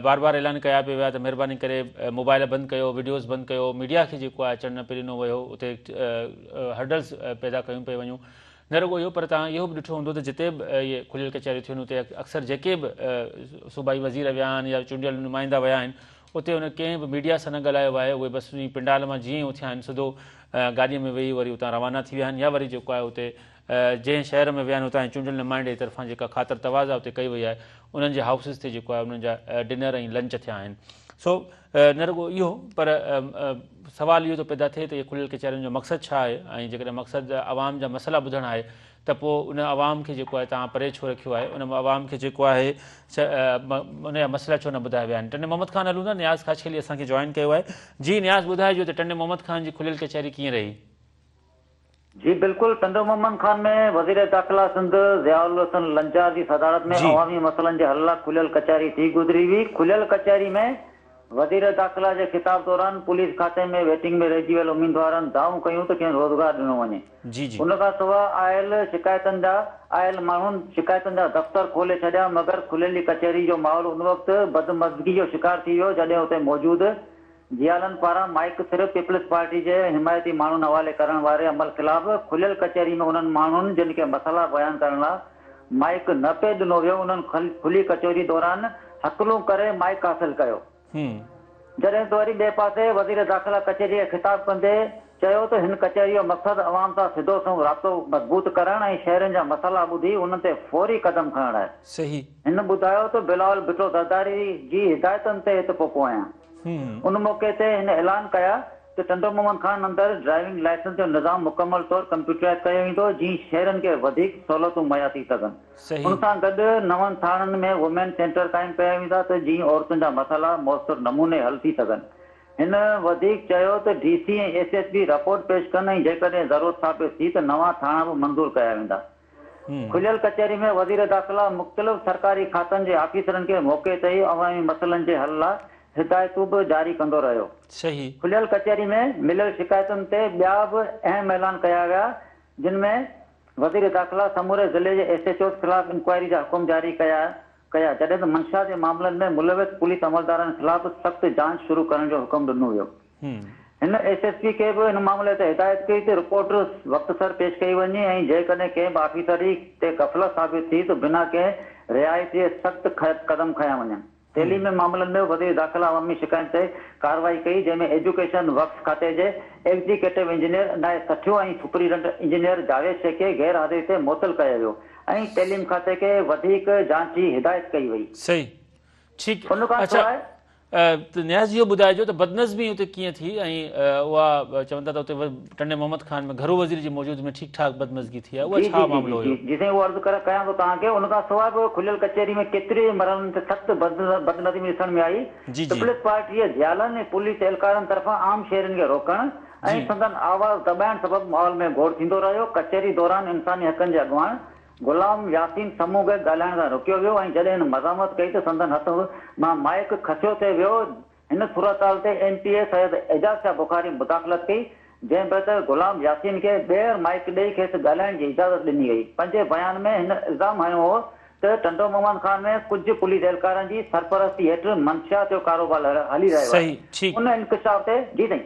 بار بار اعلان ڪيا پئي ويا ته مهرباني ڪري موبائل بند ڪيو، وڊيوز بند ڪيو، ميڊيا کي جيڪو آهي اچڻ نه پئي ڏنو ويو، اتي هرڊلز پيدا ڪيون پئي ويون. نه رڳو اهو پر توهان اهو به ڏٺو هوندو ته جتي به اهي کليل ڪچهريون ٿيون اتي اڪثر جيڪي به صوبائي وزير ويا آهن يا چونڊيل نمائندا ويا آهن اتي ان ڪنهن به ميڊيا سان نه ڳالهايو آهي، اهي بس انهي پنڊال مان جيئن ئي اٿيا آهن سڌو گاڏيء ۾ ويهي وري اتان روانا ٿي ويا آهن يا وري جيڪو آهي اتي جنهن شهر ۾ ويا آهن اتان جي چونڊيل نمائندي جي طرفان جيڪا خاطر تواضع اتي ڪئي وئي آهي انهن جي هائوسز تي جيڪو آهي انهن جا ڊنر ۽ لنچ ٿيا آهن سو نه رڳو اهو پر سوال اهو ٿو پيدا ٿئي ته اهي کليل ڪچهرين جو مقصد ڇا آهي ۽ جيڪڏهن مقصد عوام جا مسئلا ٻڌڻ آهي ته پوء ان عوام کي جيڪو آهي توهان پري ڇو رکيو آهي ان عوام کي جيڪو آهي ان جا مسئلا ڇو نه ٻڌايا ويا آهن ٽنڊي محمد خان هلون ٿا نياز خاصخيلي اسان کي جوائن ڪيو آهي جي نياز ٻڌائجو ته ٽنڊي محمد خان جي کليل ڪچهري ڪيئن رهي.
جي بلڪل ٽنڊو محمد خان ۾ وزير داخلا سنڌ ضياء الحسن لنجار جي صدارت ۾ عوامي مسئلن جي حل لا کليل ڪچهري ٿي گذري هئي کليل ڪچهري ۾ وزير داخلا جي خطاب دوران پوليس کاتي ۾ ويٽنگ ۾ رهجي ويل اميدوارن دانهون ڪيون ته کين روزگار ڏنو وڃي.
جي جي.
ان کان سواء آيل شڪايتن جا آيل ماڻهن شڪايتن جا دفتر کولي ڇڏيا مگر کليل ڪچهري جو ماحول ان وقت بدمزگي جو شڪار ٿي ويو جڏهن اتي موجود جيالن پاران مائيڪ صرف پيپلز پارٽي جي حمايتي ماڻهن حوالي ڪرڻ واري عمل خلاف کليل ڪچهري ۾ انهن ماڻهن جن کي مسئلا بيان ڪرڻ لا مائيڪ نه پئي ڏنو ويو انهن کلي ڪچهري دوران هڪلون ڪري مائيڪ حاصل ڪيو. جڏهن ته وري ٻئي پاسي وزير داخلا ڪچهري کي خطاب ڪندي چيو ته هن ڪچهري جو مقصد عوام سان سڌو سنئون رابطو مضبوط ڪرڻ ۽ شهرين جا مسئلا ٻڌي انهن تي فوري قدم کڻڻ آهي. هن ٻڌايو ته بلاول ڀٽو زرداري جي هدايتن تي هت پهتو آهيان. ان موقعي تي هن اعلان ڪيا ته ٽنڊو محمد خان اندر ڊرائيونگ لائسنس جو نظام مڪمل طور ڪمپيوٽرائز ڪيو ويندو جيئن شهرين کي وڌيڪ سهولتون مهيا ٿي سگهن. ان سان گڏ نون ٿاڻن ۾ وومين سينٽر قائم ڪيا ويندا ته جيئن عورتن جا مسئلا موثر نموني حل ٿي سگهن. هن وڌيڪ چيو ته D C ۽ S S P report پيش ڪن ۽ جيڪڏهن ضرورت ثابت ٿي ته نوان ٿاڻا به منظور ڪيا ويندا. کليل ڪچهري ۾ وزير داخلا مختلف سرڪاري کاتن جي آفيسرن کي موقعي تي ئي عوامي مسئلن جي حل لا هدايتون به جاري ڪندو رهيو. کليل ڪچهري ۾ مليل شڪايتن تي ٻيا به اهم اعلان ڪيا ويا جن ۾ وزير داخلا سموري ضلعي جي ايس ايڇ اوز خلاف انڪوائري جا حڪم جاري ڪيا ڪيا جڏهن ته منشيات جي معاملن ۾ ملوث پوليس عملدارن خلاف سخت جاچ شروع ڪرڻ جو حڪم ڏنو ويو. هن ايس ايس پي کي به ان معاملي تي هدايت ڪئي ته رپورٽ وقت سر پيش ڪئي وڃي ۽ جيڪڏهن ڪنهن به آفيسر تي غفلت ثابت ٿي ته بنا ڪنهن رعايت جي سخت قدم کنيا وڃن. تعليمي معاملن ۾ به وزير داخلا عوامي شڪايتن تي ڪارروائي ڪئي جنهن ۾ ايجوڪيشن ورڪس کاتي جي ايگزيڪيٽو انجنيئر عنايت سٺيو ۽ سپرنٽينڊنٽ انجنيئر جاويد شيخ کي غير حاضري تي معطل ڪيو ويو ۽ تعليم کاتي کي وڌيڪ جاچ جي هدايت ڪئي وئي.
صحيح ٺيڪ
ان کان
اڇا
سواء.
ته نياز اهو ٻڌائجو ته بدنظمي اتي ڪيئن ٿي ۽ اها چون ٿا ته اتي ٽنڊي محمد خان ۾ گهرو وزير جي موجودگي ۾ ٺيڪ ٺاڪ بدمزگي ٿي آهي اها
جي
ڇا
جي جي
معاملو
جي
هيو؟
جي سائين اهو عرض ڪيان ٿو توهان کي ان کان سواء به کليل ڪچهري ۾ ڪيتري ئي مرحلن تي سخت بدنظمي ڏسڻ ۾ آئي
جي جي.
پيپلز پارٽي جي جيالن ۽ پوليس اهلڪارن طرفان عام شهرين کي روڪڻ ۽
جي.
سندن آواز دٻائڻ سبب ماحول ۾ گوڙ ٿيندو رهيو ڪچهري دوران انساني حقن جي اڳواڻ غلام ياسين سمون کي ڳالهائڻ کان روڪيو ويو ۽ جڏهن هن مزاحمت ڪئي ته سندن هٿ مان مائيڪ کسيو ٿي ويو. هن صورتحال تي M P A Syed Ejaz Shah Bukhari مداخلت ڪئي، جنهن بعد غلام ياسين کي ٻيهر مائيڪ ڏئي کيس ڳالهائڻ جي اجازت ڏني وئي. پنهنجي بيان ۾ هن الزام هنيو هو ته ٽنڊو محمد خان ۾ ڪجهه پوليس اهلڪارن جي سرپرستي هيٺ منشيات جو ڪاروبار هلي رهيو آهي.
صحيح ٺيڪ.
ان انڪشاف تي جي سائين.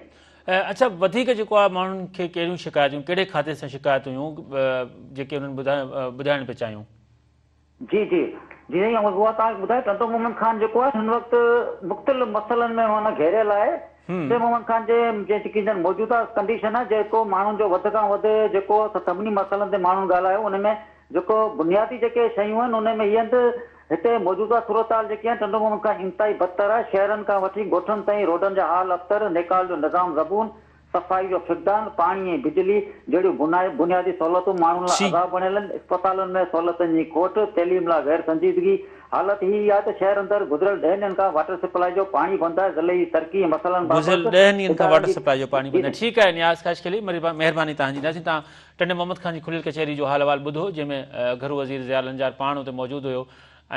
اڇا وڌيڪ جيڪو آهي ماڻهن کي ڪهڙيون شڪايتون ڪهڙي کاتي سان شڪايتون هيون جيڪي انهن ٻڌائڻ پئي چاهيون.
جي جي جي سائين اها توهان کي ٻڌايان ٽنڊو محمد خان جيڪو آهي هن وقت مختلف مسئلن ۾ معنيٰ گهيريل آهي ٽنڊي محمد خان جي جيڪي موجوده ڪنڊيشن آهي جيڪو ماڻهن جو وڌ کان وڌ جيڪو سڀني مسئلن تي ماڻهن ڳالهايو ان ۾ جيڪو بنيادي جيڪي شيون آهن ان ۾ هي آهن ته هتي موجوده صورتحال جيڪي آهي ٽنڊو محمد کان انتهائي بدتر آهي، شهرن کان وٺي ڳوٺن تائين روڊن جا حال ابتر، نيڪال جو نظام زبون، صفائي جو فقدان، پاڻي ۽ بجلي جهڙيون بنيادي سهولتون ماڻهن لاء عذاب بڻيل آهن، اسپتالن ۾ سهولتن جي کوٽ، تعليم لاء غير سنجيدگي، حالت هي آهي ته شهر اندر گذريل ڏهن ڏينهن کان واٽر سپلائي جو پاڻي بند آهي، ضلعي جي ترقي ۽ مسئلن
گذريل
بابت
ڏهن ڏينهن کان
ادارن
واٽر
جي
سپلائي جو پاڻي بند آهي. ٺيڪ آهي نياز خاصخيلي مهرباني توهان جي ناظرين توهان ٽنڊي محمد خان جي کليل ڪچهري جو حال احوال ٻڌو جنهن ۾ گهرو وزير ضياء لنجار پاڻ اتي موجود هيو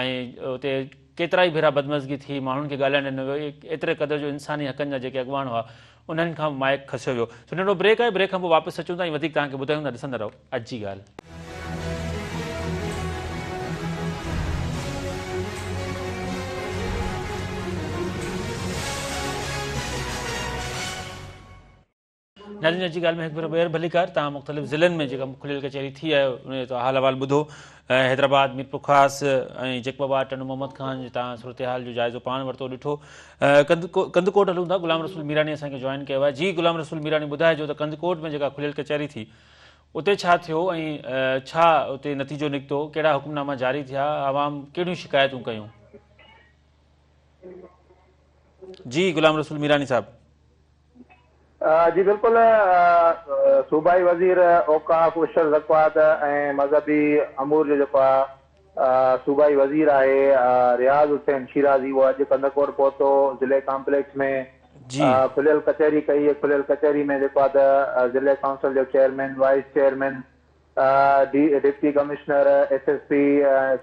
۽ اتي ڪيترائي ڀيرا بدمزگي ٿي ماڻهن کي ڳالهائڻ ڏنو ويو ايتري قدر جو انساني حقن جا جيڪي اڳواڻ هئا انهن کان به مائيڪ کسيو ويو سو ننڍڙو بريڪ آهي بريڪ کان پوء واپس اچون ٿا ۽ وڌيڪ توهان کي ٻڌايون ٿا ڏسندا رهو اڄ جي ڳالهه. ناظرين اڄ جي ڳالهه ۾ هڪ ڀيرو ٻيهر ڀليڪار توهان مختلف ضلعن ۾ جيڪا کليل ڪچهري ٿي آهي ان جو حال احوال ٻڌو حيدرآباد ميرپورخاص ۽ جيڪب آباد ٽنڊو محمد خان جي توهان صورتحال جو جائزو پاڻ ورتو ڏٺو ڪنڌڪوٽ هلون ٿا غلام رسول ميراني اسان کي جوائن ڪيو آهي جي غلام رسول ميراني ٻڌائجو ته ڪنڌڪوٽ ۾ جيڪا کليل ڪچهري ٿي اتي ڇا ٿيو ۽ ڇا اتي نتيجو نڪتو ڪهڙا حڪمناما جاري ٿيا عوام ڪهڙيون شڪايتون ڪيون جي غلام رسول ميراني صاحب
جي بلڪل صوبائي وزير اوقاف عشر زڪوات ۽ مذهبي امور جو جيڪو آ صوبائي وزير آهي رياض حسين شيرازي اهو اڄ ڪنڌڪوٽ پهتو ضلعي ڪامپليڪس ۾ کليل ڪچهري ڪئي کليل ڪچهري ۾ جيڪو آ ته ضلعي ڪائونسل جو chairman vice chairman deputy commissioner S S P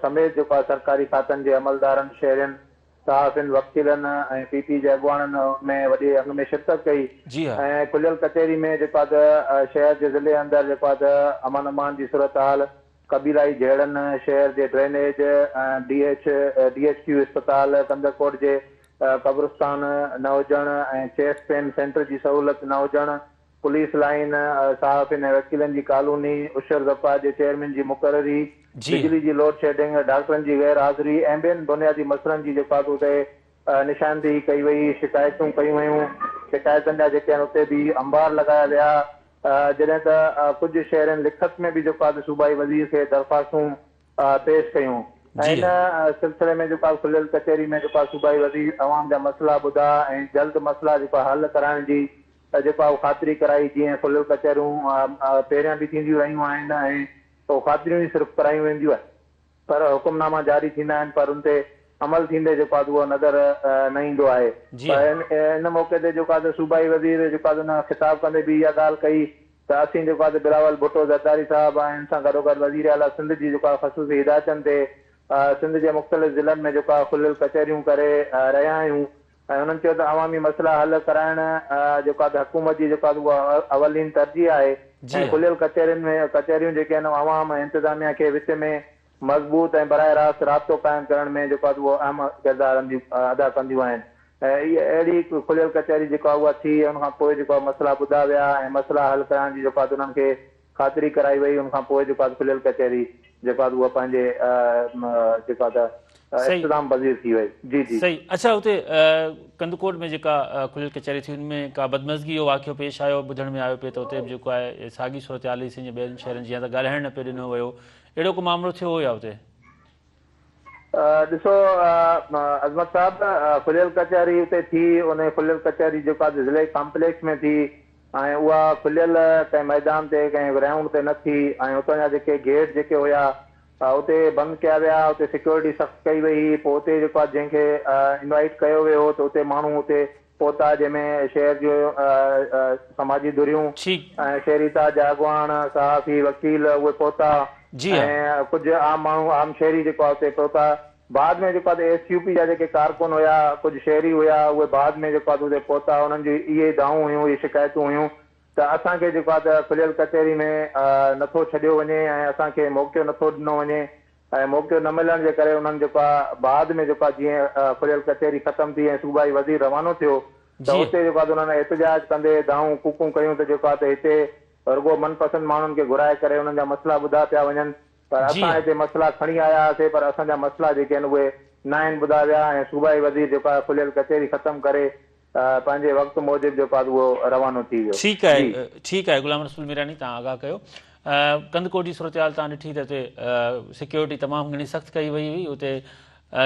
سميت جيڪو آ سرڪاري کاتن جي عملدارن شهرين صحافين، وڪيلن ۽ پي پي جي اڳواڻن ان ۾ وڏي انگ ۾ شرڪت ڪئي
جي ها.
۽ کليل ڪچهري ۾ جيڪو آ ته شهر جي ضلعي اندر جيڪو آ ته امن امان جي صورتحال، قبيلائي جهيڙن، شهر جي drainage, D H D H Q اسپتال، ڪنڌڪوٽ جي قبرستان نه هجڻ ۽ چيسٽ پين سينٽر جي سهولت نه هجڻ، پوليس لائين، صحافين ۽ وڪيلن جي ڪالوني، عشر زڪوات جي چيئرمين جي مقرري، بجلي جي لوڊشيڊنگ، ڊاڪٽرن جي غير حاضري ۽ ٻين بنيادي مسئلن جي جيڪو آهي اتي نشاندهي ڪئي وئي، شڪايتون ڪيون ويون، شڪايتن جا جيڪي آهن اتي به انبار لڳايا ويا، جڏهن ته ڪجهه شهرين لکت ۾ به جيڪو آهي صوبائي وزير کي درخواستون پيش ڪيون ۽ ان سلسلي ۾ جيڪو آهي کليل ڪچهري ۾ جيڪو آهي صوبائي وزير عوام جا مسئلا ٻڌا ۽ جلد مسئلا جيڪو آهي حل ڪرائڻ جي ته جيڪو آهي خاطري ڪرائي جيئن کليل ڪچهريون پهريان به ٿينديون رهيون آهن ۽ پوء خاطريون ئي صرف ڪرايون وينديون آهن پر حڪم ناما جاري ٿيندا آهن پر ان تي عمل ٿيندي جيڪو آهي اهو نظر نه ايندو آهي پر ان موقعي تي جيڪو آهي صوبائي وزير جيڪو آهي ان خطاب ڪندي به اها ڳالهه ڪئي ته اسين جيڪو آهي بلاول ڀٽو زرداري صاحب ۽ ان سان گڏوگڏ وزير اعليٰ سنڌ جي جيڪو آهي خصوصي هدايتن تي سنڌ جي مختلف ضلعن ۾ جيڪو آهي کليل ڪچهريون ڪري رهيا آهيون ۽ هنن چيو ته عوامي مسئلا حل ڪرائڻ جيڪو آهي ته حڪومت جي جيڪو آهي اها اولين ترجيح آهي ۽ کليل ڪچهرين ۾ ڪچهريون جيڪي آهن عوام ۽ انتظاميا کي وچ ۾ مضبوط ۽ براهه راست رابطو قائم ڪرڻ ۾ جيڪو آهي اهو اهم ڪردار ادا ڪنديون آهن ۽ اهڙي کليل ڪچهري جيڪو آهي اها ٿي ان کان پوء جيڪو آهي مسئلا ٻڌا ويا ۽ مسئلا حل ڪرائڻ جي جيڪو آهي انهن کي خاطري ڪرائي وئي ان کان پوء جيڪو آهي کليل ڪچهري جيڪو آهي اها پنهنجي جيڪو آهي ته اختتام پذير ٿي وئي جي جي.
صحيح اڇا اتي ڪنڌڪوٽ ۾ جيڪا کليل ڪچهري ٿي ان ۾ ڪا بدمزگي جو واقعو پيش آيو ٻڌڻ ۾ آيو پئي ته اتي به جيڪو آهي ساڳي صورتحال هئي سي ٻين شهرن جيان ته ڳالهائڻ نه پئي ڏنو ويو اهڙو ڪو مامرو ٿيو هو يا اتي؟
ڏسو عظمت صاحب کليل ڪچهري اتي ٿي ان کليل ڪچهري جيڪو آهي ضلعي ڪامپليڪس ۾ ٿي ۽ اها کليل ڪنهن ميدان تي ڪنهن گرائونڊ تي نه ٿي ۽ اتان جا جيڪي گيٽ جيڪي هيا اتي بند ڪيا ويا اتي سيڪيورٽي سخت ڪئي وئي هئي پوء اتي جيڪو آهي جنهن کي انوائيٽ ڪيو ويو هو ته اتي ماڻهو اتي پهتا جنهن ۾ شهر جون سماجي ڌريون ۽ شهري اتحاد جا اڳواڻ، صحافي، وڪيل اهي پهتا ۽ ڪجهه عام ماڻهو عام شهري جيڪو آهي اتي پهتا. بعد ۾ جيڪو آهي ايس يو پي جا جيڪي ڪارڪن هيا ڪجهه شهري هيا اهي بعد ۾ جيڪو آهي اتي پهتا انهن جون اهي دانهون هيون اهي شڪايتون هيون ته اسان کي جيڪو آهي ته کليل ڪچهري ۾ نٿو ڇڏيو وڃي ۽ اسان کي موقعو نٿو ڏنو وڃي ۽ موقعو نه ملڻ جي ڪري انهن جيڪو آ بعد ۾ جيڪو آ جيئن کليل ڪچهري ختم ٿي ۽ صوبائي وزير روانو ٿيو ته اتي جيڪو آ ته انهن احتجاج ڪندي دانهون ڪوڪون ڪيون ته جيڪو آ ته هتي رڳو من پسند ماڻهن کي گهرائي ڪري انهن جا مسئلا ٻڌا پيا وڃن پر اسان هتي مسئلا کڻي آيا هئاسي پر اسان جا مسئلا جيڪي آهن اهي ناهن ٻڌا ويا ۽ صوبائي وزير جيڪو آ کليل ڪچهري ختم ڪري پنهنجي وقت موجب جيڪو آهي اهو روانو ٿي ويو.
ٺيڪ آهي ٺيڪ آهي غلام رسول ميراني توهان آگاهه ڪيو ڪنڌڪوٽ جي صورتحال توهان ڏٺي ته اتي سيڪيورٽي تمام گهڻي سخت ڪئي وئي هئي اتي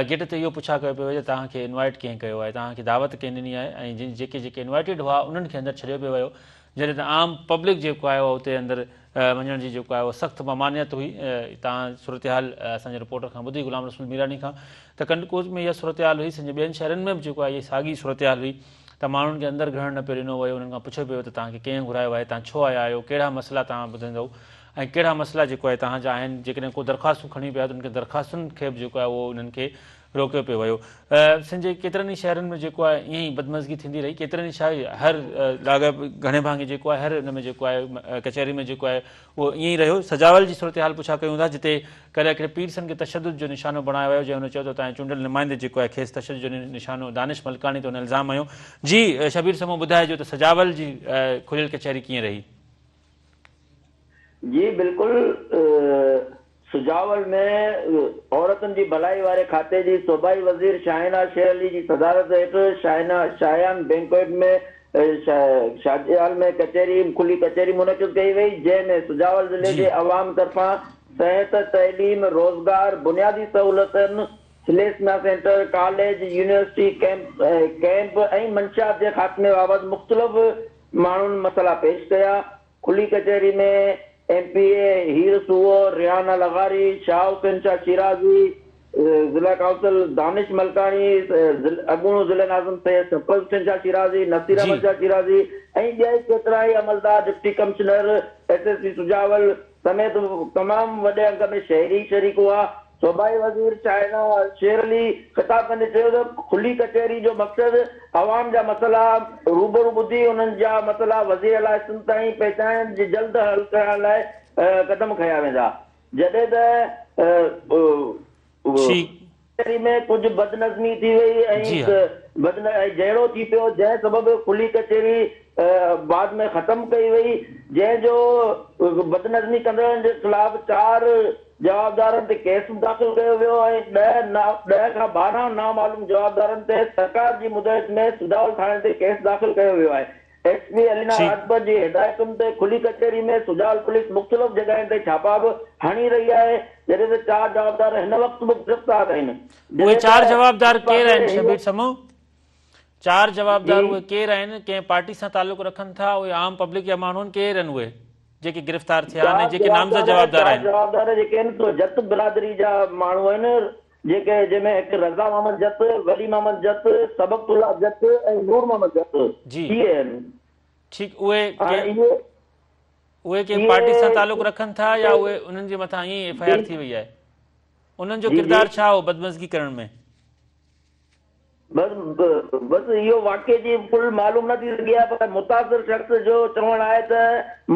گيٽ تي اهو پڇا ڪيو پيو وڃي ته توهان کي انوائٽ ڪنهن ڪيو آهي توهان کي دعوت ڪنهن ڏني آهي ۽ جيڪي جيڪي انوائٽيڊ هئا انهن کي اندر ڇڏيو پيو ويو جڏهن ته عام پبلڪ جيڪو آهي اهو اتي اندر وڃڻ جي جيڪو آهي اهو سخت ممانعت هئي توهان صورتحال اسان جي رپورٽر کان ٻڌي غلام رسول ميراني کان ته ڪنڌڪوٽ ۾ اها صورتحال هئي سنڌ جي ٻين شهرن ۾ به جيڪو آهي اها ساڳي صورتحال هئي ته ماڻهن کي اندر گهڙڻ نه پيو ڏنو ويو انهن کان پڇيو پيو ويو ته توهان کي ڪنهن گهرايو آهي توهان ڇو آيا آهيو ڪهڙا مسئلا توهان ٻڌندؤ ۽ ڪهڙا مسئلا جيڪو آهي توهان جا آهن جيڪڏهن ڪو درخواستون کڻي پيا ته انهن کي درخواستن کي به جيڪو آهي اهو انهن کي روڪيو پيو ويو. سنڌ جي ڪيترن ئي شهرن ۾ جيڪو آهي ائين ئي بدمزگي ٿيندي رهي. ڪيترن ئي شاهي هر لاڳاپي گهڻي ڀاڱي جيڪو آهي هر ان ۾ جيڪو آهي ڪچهري ۾ جيڪو آهي اهو ائين ئي رهيو. سجاول جي صورتحال پڇا ڪيون ٿا جتي ڪالهه هڪڙي پيرسن کي تشدد جو نشانو بڻايو ويو جنهن هن چيو ته اتان جي چونڊيل نمائندي جيڪو آهي کيس تشدد جو نشانو دانش ملڪاڻي تي هن الزام هنيو. جي شبير سمون ٻڌائجو ته سجاول جي کليل ڪچهري ڪيئن رهي؟
جي بلڪل سجاول ۾ عورتن جي ڀلائي واري کاتي جي صوبائي وزير شاهينه شير علي جي صدارت هيٺ شاهينه شايان بينڪوئٽ ۾ شاجيال ۾ ڪچهري کلي ڪچهري منعقد ڪئي وئي جنهن ۾ سجاول ضلعي جي عوام طرفان صحت، تعليم، روزگار، بنيادي سهولتن، thalassemia centre, college, university, camp ۽ منشيات جي خاتمي بابت مختلف ماڻهن مسئلا پيش ڪيا. کلي ڪچهري ۾ ايم پي اي هير سوئو، ريحانه لغاري، شاهه حسين شاهه شيرازي، ضلع ڪائونسل دانش ملڪاڻي، اڳوڻو ضلع ناظم سيد شفقت حسين شاهه شيرازي، نصير احمد شاهه شيرازي ۽ ٻيا ئي ڪيترائي عملدار، deputy commissioner, S S P Sujawal سميت تمام وڏي انگ ۾ شهري شريڪ هئا. صوبائي وزير شاهينه شير علي خطاب ڪندي چيو ته کلي ڪچهري جو مقصد عوام جا مسئلا روبرو ٻڌي انهن جا مسئلا وزير اعليٰ سنڌ تائين پهچائڻ جي جلد حل ڪرائڻ لاء قدم کنيا ويندا جڏهن ته ڪچهري ۾ ڪجهه بدنظمي ٿي وئي ۽ ۽ جهيڙو ٿي پيو جنهن سبب کلي ڪچهري بعد ۾ ختم ڪئي وئي جنهن جو بدنظمي ڪندڙن جي خلاف چار جوابدارن تي ڪيس به داخل ڪيو ويو ۽ ڏهه کان 12 نامعلوم جوابدارن تي سرڪار جي مدعيت ۾ سجاول ٿاڻي تي ڪيس داخل ڪيو ويو آهي. ايس پي علينا راڄپر جي هدايتن تي کلي ڪچهري ۾ سجاول پوليس مختلف جڳهين تي ڇاپا به هڻي رهي آهي جڏهن ته چار جوابدار هن وقت به گرفتار آهن
اهي
جڏهن
چار
ته
جوابدار
ٻئي
ڪير
پاسي
آهن
هي
شبير سمون؟ چار جوابدار
جي
اهي ڪير آهن ڪنهن پارٽي سان تعلق رکن ٿا اهي عام پبلڪ جا ماڻهو آهن ڪير آهن اهي جيڪي گرفتار ٿيا آهن ۽
چار
جيڪي نامزد
جوابدار
جوابدار
چار
آهن؟
جوابدار جيڪي آهن سو جت برادري جا ماڻهو آهن جيڪي جنهن ۾ هڪ رضا محمد جت، ولي محمد جت، سبغت الله جت ۽ نور محمد جت
جي
اهي آهن.
ٺيڪ اهي
هاڻي
ڪنهن
اهي
اهي ڪنهن پارٽي سان تعلق
اهي
رکن ٿا يا اهي انهن جي مٿان ائين ئي ايف I R ٿي وئي آهي انهن جو
جي جي
ڪردار ڇا هو بدمزگي ڪرڻ ۾؟
بس بس اهو واقعي جي فل معلوم نه ٿي سگهي آهي پر متاثر شخص جو چوڻ آهي ته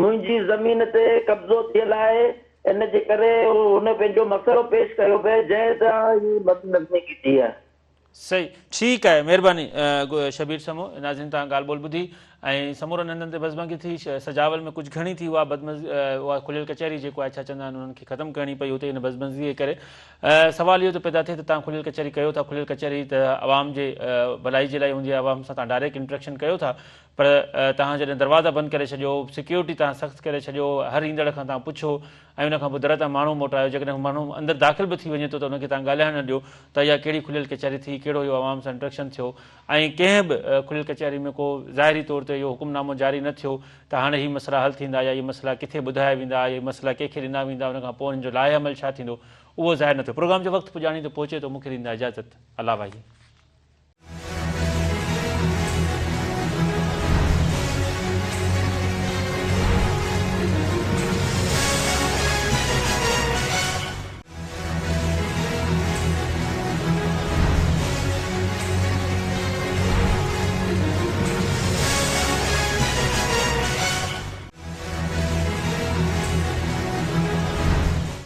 منهنجي زمين تي قبضو ٿيل آهي ان جي ڪري هن پنهنجو مسئلو پيش ڪيو پئي جنهن تان هي بدنظمي ڪئي آهي.
صحيح ٺيڪ آهي مهرباني شبير سمون ناظرين توهان ڳالهه ٻولهه ٻڌي ۽ سمورن هنڌن تي بزمگي ٿي، سجاول ۾ ڪجهه گهڻي ٿي اها بدمز اها کليل ڪچهري جيڪو آهي ڇا چوندا آهن انهن کي ختم ڪرڻي پئي اتي ان بدمزگي جي ڪري سوال اهو ٿو پيدا ٿئي ته توهان کليل ڪچهري ڪيو ٿا کليل ڪچهري ته عوام جي ڀلائي جي لاء هوندي آهي عوام سان توهان ڊائريڪٽ انٽريڪشن ڪيو ٿا پر توهان جڏهن دروازا بند ڪري ڇڏيو سيڪيورٽي توهان سخت ڪري ڇڏيو هر ايندڙ کان توهان پڇو ۽ ان کان پوء در تان ماڻهو موٽايو جيڪڏهن ماڻهو اندر داخل به ٿي وڃي ٿو ته ان کي توهان ڳالهائڻ نه ڏيو ته اها ڪهڙي کليل ڪچهري ٿي ڪهڙو اهو عوام سان انٽريڪشن ٿيو ۽ ڪنهن به کليل ڪچهري ۾ ڪو ظاهري طور تي اهو حڪم نامو جاري نه ٿيو ته هاڻي هي مسئلا حل ٿيندا يا اهي مسئلا ڪٿي ٻڌايا ويندا اهي مسئلا ڪنهن کي ڏنا ويندا ان کان پوء انهن جو لائحه عمل ڇا ٿيندو اهو ظاهر نه ٿيو پروگرام جو وقت پڄاڻي تي پهچي ٿو مون کي ڏيندا اجازت الله واهي.